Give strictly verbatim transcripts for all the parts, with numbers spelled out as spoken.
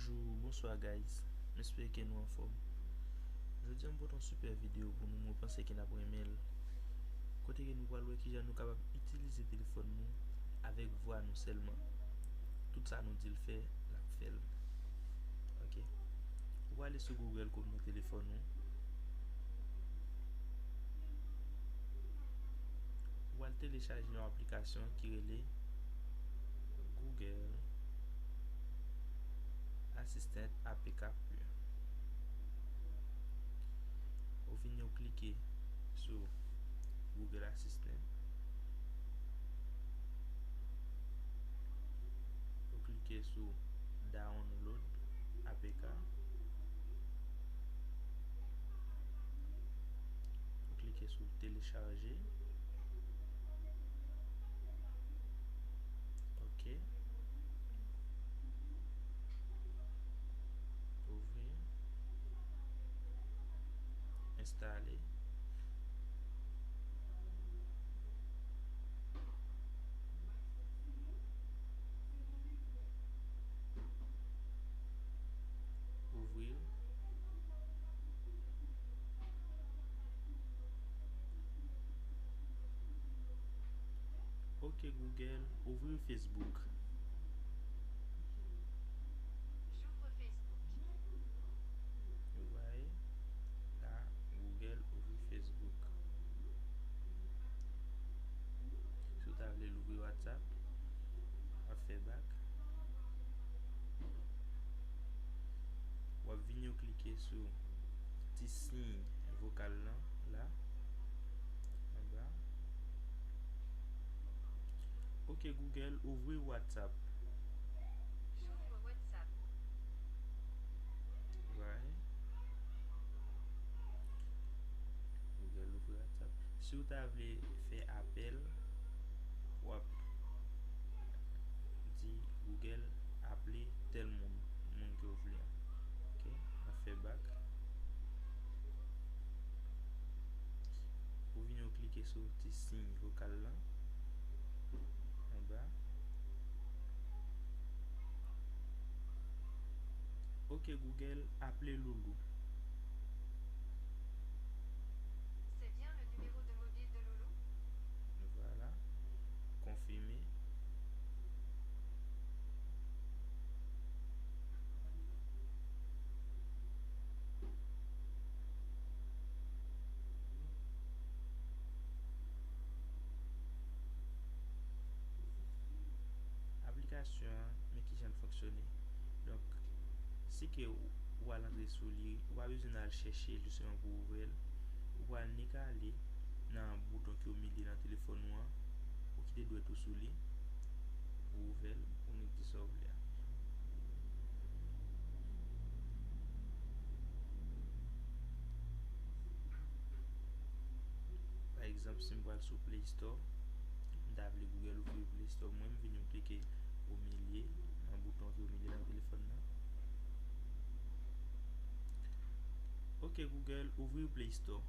Bonjou, bonswa guys. M espere ke nou anfòm. Jodi a m pote yon sipè videyo pou nou, mwen panse ke n ap renmen l. Kote ke nou pral wè kijan nou kapab itilize telefòn nou avèk vwa nou sèlman. Tout sa nou di l fè, l ap fè l. Ok. Ou prale sou Google kòm nan telefòn ou. Ou al telechaje yon aplikasyon ki rele Google Assistant A P K Plus. Ou vini ou klike sou Google Assistant. Ou klike sou Download A P K. Ou klike sou Telechaje. Ok. Ouvri. Enstale. Ouvri l. Ok Google, ouvri Facebook. J'ouvre Facebook. Ou va wè la, Google ouvri Facebook. Si w ta vle l ouvri WhatsApp, w ap fè back. W ap vini ou klike sou ti siy vokal lan la, anba. Ok Google, ouvri WhatsApp. J'ouvre WhatsApp. Right. Google ouvri WhatsApp. Si w ta vle fè apèl, w ap di Google aple tèl moun, moun ke w vle an. Ok, m ap fè back. Ou vini ou klike sou ti siy vokal lan anba. Ok Google, aple Loulou. C'est bien le numéro de mobile de Loulou ? Voilà. Konfime. Aplikasyon an, men kijan l fonksyone. Donk, si ke w al antre sou li, ou pa bezwen al chèche l jisteman pou ouvè l. Ou pral nik ale nan bouton ki o milye nan telefòn ou an, ou kite dwèt ou sou li, ou ouvè l, ou nik di sa w vle a. Pa egzanp, si m pral sou Play Store, m ta vle Google ouvri Play Store, mwen m vini m klike o milye, nan bouton ki o milye nan telefòn nan. Ok Google, ouvri Play Store.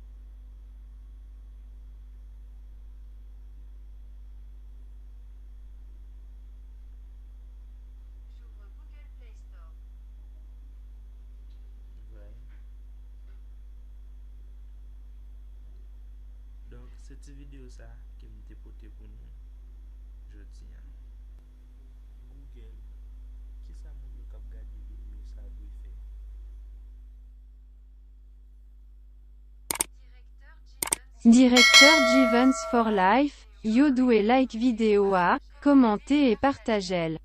J'ouvre Google Play Store. Vre. Donk, se ti videyo sa ke m te pote pou nou jodi a. Google, kisa moun yo k ap gade videyo sa dwe fè? Direktè Givens for Life, yo dwe like videyo a, kòmante e pataje l.